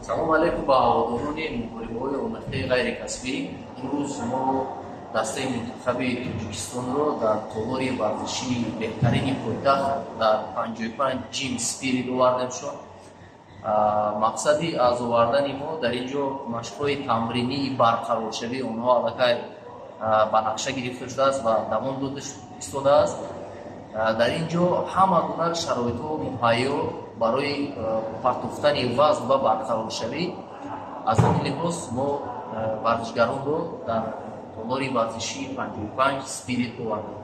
Салом алейкум ба ҳаводорони муҳорибаҳои омехтаи ғайрикасбӣ. Имрӯз мо дастаи мунтахаби Тоҷикистонро дар толори варзишии беҳтарини пойтахт дар 55 Gym Spirit овардем шуд. Мақсади аз овардани мо дар ин ҷо машқҳои тамринии барқароршавии онҳо аллакай ба нақша гирифта шудааст ва давом дода истодааст. Дар ин ҷо ҳама гуна шароитҳо муҳайё барои партофтани вазн ва барқароршавӣ. Аз ҳамин лиҳоз мо варзишгаронро дар толори варзишии 55 Spirit овардем.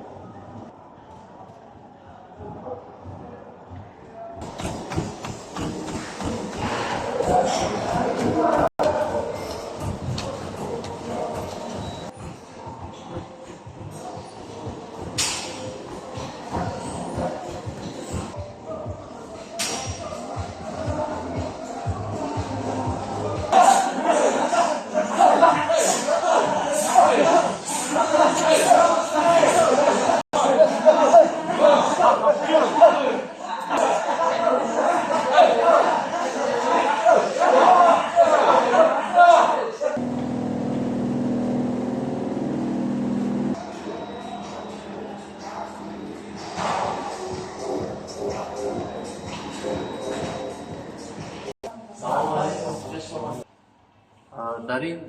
Дар ин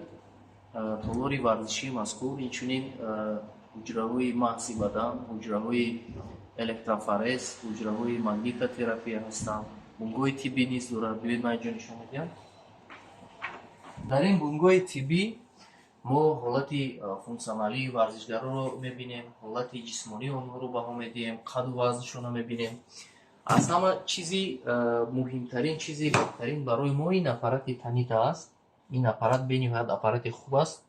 толори варзишии мазкур инчунин ҳуҷраҳои маҳзи бадан, ҳуҷраҳои электрофорез, ҳуҷраҳои магнитотерапия ҳастанд. Бунгоҳи тиббӣ низ дорад. Биёед, ман инҷо нишон медиҳам. Дар ин бунгоҳи тиббӣ мо ҳолати функсионалии варзишгаронро мебинем, ҳолати ҷисмонии онҳоро баҳо медиҳем, қаду вазншонро мебинем. Аз ҳама чизи муҳимтарин, чизи беҳтарин барои мо ин аппарати Танита аст. Ин аппарат бениҳоят аппарати хуб аст.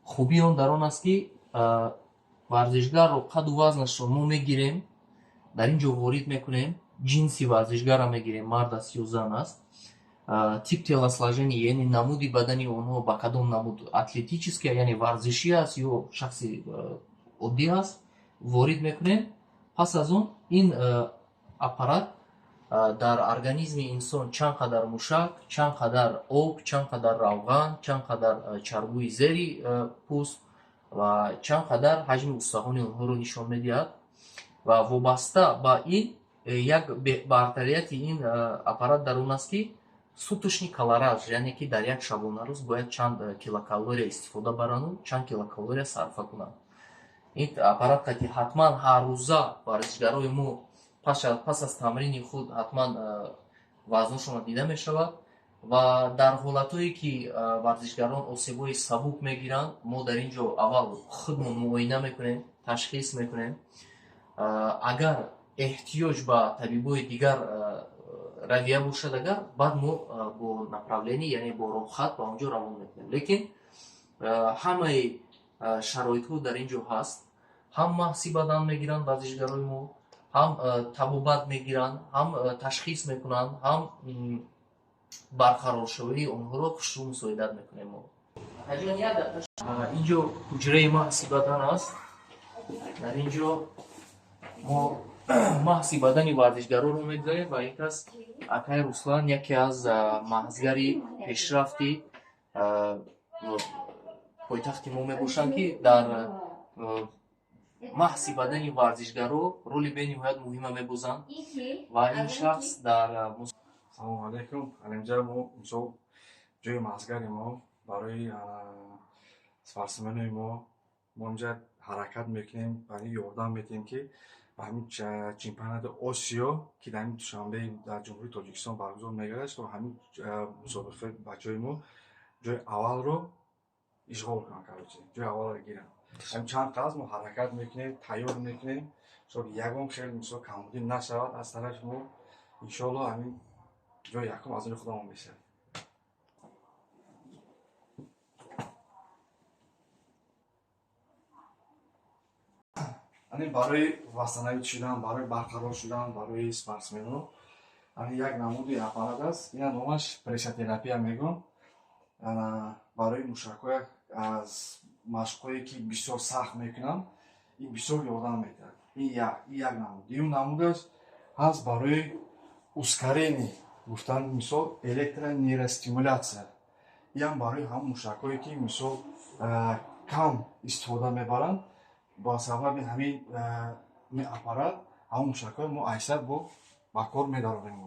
Хубии он дар он аст, ки варзишгарро қаду вазнашро мо мегирем, дар ин ҷо ворид мекунем, ҷинси варзишгарро мегирем, мард аст ё зан аст, тип телосложения, яъне намуди бадани онҳо ба кадом намуд, атлетический, яъне варзишӣ аст ё шахси оддӣ аст, ворид мекунем. Пас аз он ин аппарат дар организми инсон чанд қадар мушак, чанд қадар об, чанд қадар равған, чанд қадар чарбуи зери пӯст ва чанд қадар ҳаҷми устахони онҳоро нишон медиҳад. Ва вобаста ба ин як бартарияти ин аппарат дар он аст, ки суточный калораж, яъне ки дар як шабонарӯз бояд чанд килокалория истифода баранду чанд килокалория сарфа кунанд. Ин аппарат қати ҳатман ҳаррӯза варзишгарои мо пас аз тамрини худ ҳатман вазношона дида мешавад. Ва дар ҳолатҳое ки варзишгарон осебҳои сабук мегиранд, мо дар ин ҷо аввал худмон муоина мекунем, ташхис мекунем. Агар эҳтиёҷ ба табибои дигар равия бошад, агар баъд мо бо направление, яъне бо роҳхат ба он ҷо равон мекунем. Лекин ҳамаи шароитҳо дар ин ҷо ҳаст. Ҳам маҳси бадан мегиранд варзишгарои мо, ҳам табобат мегиранд, ҳам ташхис мекунанд, ҳам барқароршавии онҳоро хушрӯ мусоидат мекунем мо. Ин ҷо ҳуҷраи маҳси бадан аст. Дар ин ҷо мо маҳси бадани варзишгаронро мегузарем ва ин кас акай Руслан яке аз маҳзгари пешрафти пойтахти мо мебошанд, ки дар маҳси бадани варзишгаро роли бениҳоят муҳима мебозанд ва ин шахс дар Салому алейкум. Инҷа мо мисол ҷои маҳзгари мо барои спортсменои мо. Мо инҷа ҳаракат мекунем, барои ёрдам метиҳем, ки ба ҳамин чемпионати Осиё, ки дар ҳамин Душанбе дар Ҷумҳурии Тоҷикистон баргузор мегардад, то ҳамин мусобиқаи бачаҳои мо ҷои аввалро ишғол кунанд, короче, ҷои аввалро гиранд. Ҳамин чанд қаз мо ҳаракат мекунем, тайёр мекунем, то ягон хел мисол камбудӣ нашавад аз тарафи мо. Иншоалло, ҳамин ҷои якум аз они худамон мешавад. Ани барои восстановить шудан, барои барқарор шудан, барои спортсменҳо ани як намуди аппарат аст. Ина номаш прессотерапия мегӯм. Барои мушакҳоя аз машқҳое, ки бисёр сахт мекунанд, ин бисёр ёрдам медиҳад. Ин як намуд. Дуюм намудаш ҳаст барои ускорение Гуфтан, мисол, электронейростимуляция, иам барои ҳамон мушакҳое, ки, мисол, кам истифода мебаранд, ба сабаби ҳамин аппарат ҳамон мушакҳои мо айсар бо ба кор медарорем.